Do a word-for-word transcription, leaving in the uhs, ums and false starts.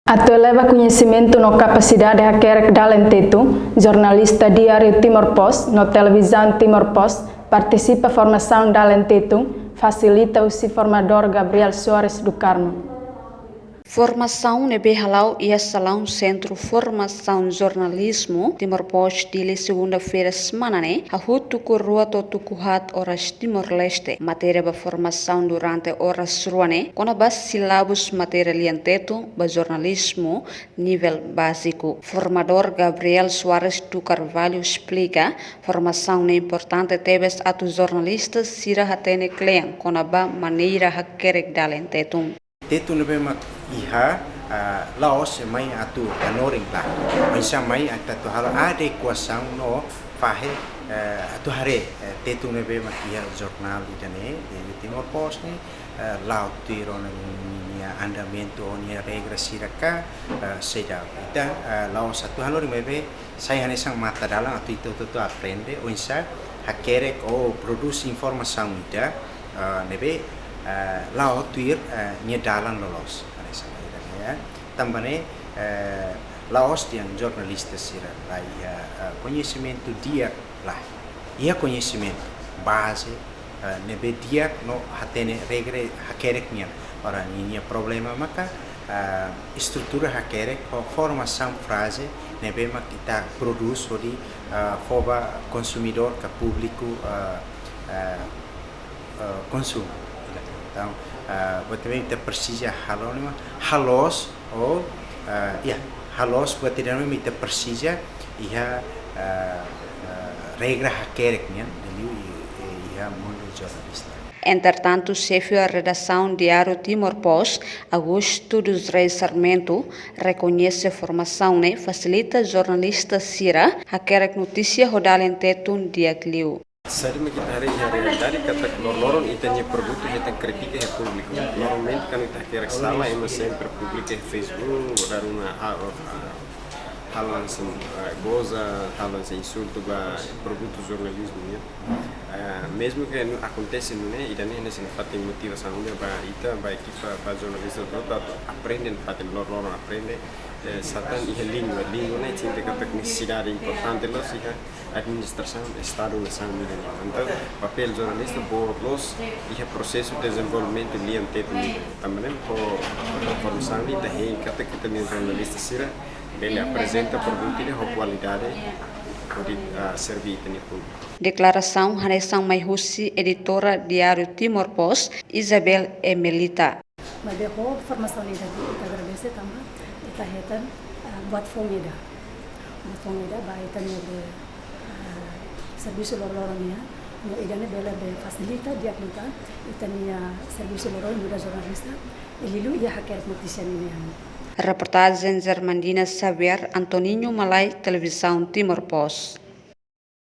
Atu eleva koñesimentu no kapasidade hakerek dalen Tetun, jornalista Diário Timor Post no Televizaun Timor Post partisipa formasaun dalen Tetun, fasilita husi formadór Gabriel Soares do Carmo. Formasaun ne'ebé hala'o iha salaun Sentru Formasaun Jornalizmu Timor Post Dili, segunda-feira semana ne'e, hahú tuku rua to'o tuku haat oras Timor-Leste. Matéria ba formasaun durante oras rua ne'e kona-ba silabus matéria lian Tetun ba jornalizmu nivel báziku. Formadór Gabriel Soares do Carvalho esplika, formasaun ne'e importante tebes atu jornalista sira hatene kle'an kona-ba maneira hakerek dalen Tetun. Tetun ne'ebé mak iha, ah, la'ós mai atu hanorin ba. Oinsá mai atu halo adequação no fahe, eh, atu haree, eh, Tetun ne'ebé mak iha jornál ida-ne'e, de Timor Post ne'e, eh, la'o tuir ona nia andamentu, nia regra sira ka, eh, seidauk. Ita, eh, la'ós atu hanorin, maibé sai hanesan matadalan atu ita hotu-hotu aprende oinsá hakerek ou prodús informasaun ida, eh, ne'ebé, eh, la'o tuir, eh, nia dalan loloos. Hanesan ida-ne'e, ya. Tanba ne'e, eh, la'ós dehan jornalista sira la iha, eh, koñesimentu di'ak, lae. Iha koñesimentu baze, eh, ne'ebé di'ak no hatene regra hakerek nian. Ora, ninia problema maka, eh, estrutura hakerek ho formasaun fraze ne'ebé mak ita prodús hodi, eh, fó ba konsumidór ka públiku, eh, eh, eh, konsumu. Entaun, eh, buat ne'ebé ita presiza halo ne'e mak haloos ou, eh, ya, haloos buat ida-ne'e mak ita presiza iha, eh, eh, regra hakerek nian, liuliu i, i, iha mundu jornalista. Entretantu, xefe redasaun Diário Timor Post, Augusto dos Reis Sarmento, rekoñese formasaun ne'e fasilita jornalista sira hakerek notísia ho dalen Tetun di'ak liu. Saida mak ita haree iha realidade katak loroloron ita-nia produtu hetan kritika iha públiku. Normalmente kuandu ita hakerek sala, ema sempre publika iha Facebook, ou dada ruma, ah, ah, halo hanesan, ah, goza, halo hanesan insultu ba produtu jornalizmu nian. Ah, mezmu ke akontese nune'e, ida-ne'e hanesan fatin motivasaun ba ita, ba ekipa, ba jornalista hotu atu aprende, fatin loroloron aprende, eh, satán iha língua, língua ne'e sente katak nesesidade importante loos iha administrasaun Estadu nasaun nian. Entaun, papél jornalista boot loos iha prosesu dezenvolvimentu lian Tetun nian. Tanba ne'e, ho formasaun ne'e ita hein katak ita-nia jornalista sira bele aprezenta produtu ida ho kualidade, hodi, ah, serve ita-nia públiku. Deklarasaun hanesan mai husi editora Diário Timor Post, Isabel Emelita. Maibé ho formasaun ida-ne'e ita agradese tanba ita hetan, ah, buat foun ida. Buat foun ida ba ita-nia be, ah, servisu loroloron nian. No ida-ne'e bele be fasilita di'ak liután ita-nia servisu loroloron nu'udar jornalista, liuliu iha hakerek notísia nian. Reportajen Germandina Xavier, Antoninho Malai, Televizaun Timor Post.